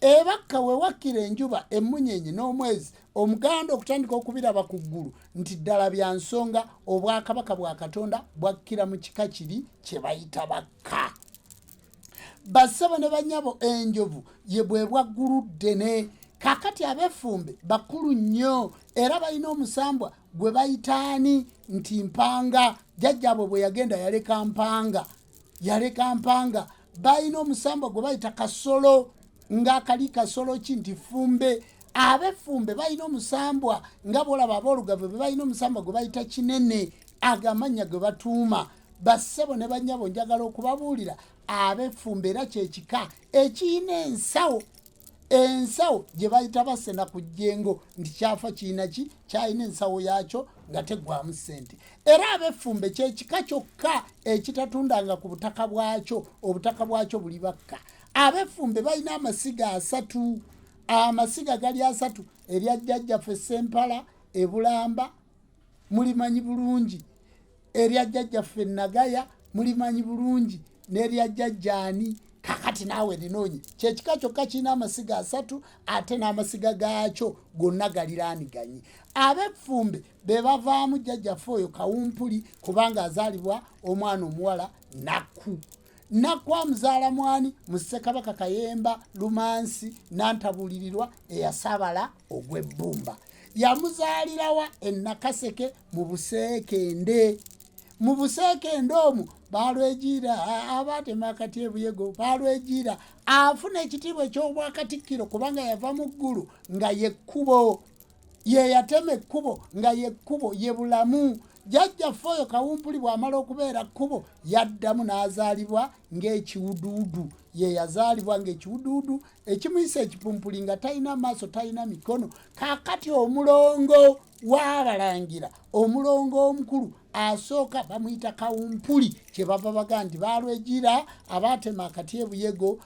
Ebakka we wakkira enjuba, emmunyenye n'omwezi, Omuganda okutandika okubiraba ku ggulu nti ddala bya nsonga, Obwakabaka bwa Katonda bwakkira mu kika kiri kye bayita Bakka. Bassebo ne bannyabo, enjovu ye bwe bwagguluddene. Kaakati Ab'effumbe bakulu nnyo era balina omusambwa gwe bayitaani nti Mpanga. Jjajjaabwe bwe yagenda yaleka Mpanga, yaleka Mpanga. Balina omusambwa gwe bayita Kasolo, ng'akali kasolo ki nti Ffumbe. Ab'effumbe balina omusambwa nga bwolaba Aboolugave bwe balina omusambwa gwe bayita Kinene, ago amannya gwe batuuma. Bassebo ne bannyabo, njagala okubabuulira, Ab'effumbe era kyekika ekiyina ensawo, ensawo gye bayita basena ku jjengo nti kyafa kiina ki kyalina ensawo yaakyo nga teggwamu ssente. Era Ab'effumbe kyekika kyokka ekitatundanga ku butaka bwakyo, obutaka bwakyo buli Bakka. Ab'effumbe balina amasiga 3, amasiga gali 3. Erya jjajjaffe Sempala Ebulamba mulimanyi bulungi, erya jjajjaffe Nagaya mulimanyi bulungi, n'erya jjajjaani kakati naawe linoonye. Kyekika kyokka kirina amasiga 3, ate n'amasiga gaakyo gonna galiraaniganye. Ab'effumbe be bavaamu jjajjaffe oyo Kawumpuli, kubanga azaalibwa omwana omuwala Nakku. Nakku amuzaala mwani mu Ssekabaka Kayemba Lumansi Nantabulirirwa eyasabala ogw'ebbumba. Yamuzaalirawa? Enakaseke mu Buseekende. Mu Buseekende omwo balwejiira abatema akati ebuyego balwejiira afuna ekitiibwa eky'obwakatikkiro, kubanga yava mu ggulu nga yekkubo, ye yatema ekkubo nga yekkubo ye bulamu. Jjajjaffe oyo Kawumpuli bw'amala okubeera kkubo, yaddamu n'azaalibwa ng'ekiwuduudu. Ye yazaalibwa ng'ekiwuduudu ekimuyisa ekipumpuli, nga talina maaso, talina mikono. Kaakati omulongo w'abalangira, omulongo omukulu asooka bamuyita Kawumpuli, kyebava baga nti balwegira abaatema akati ebuyego.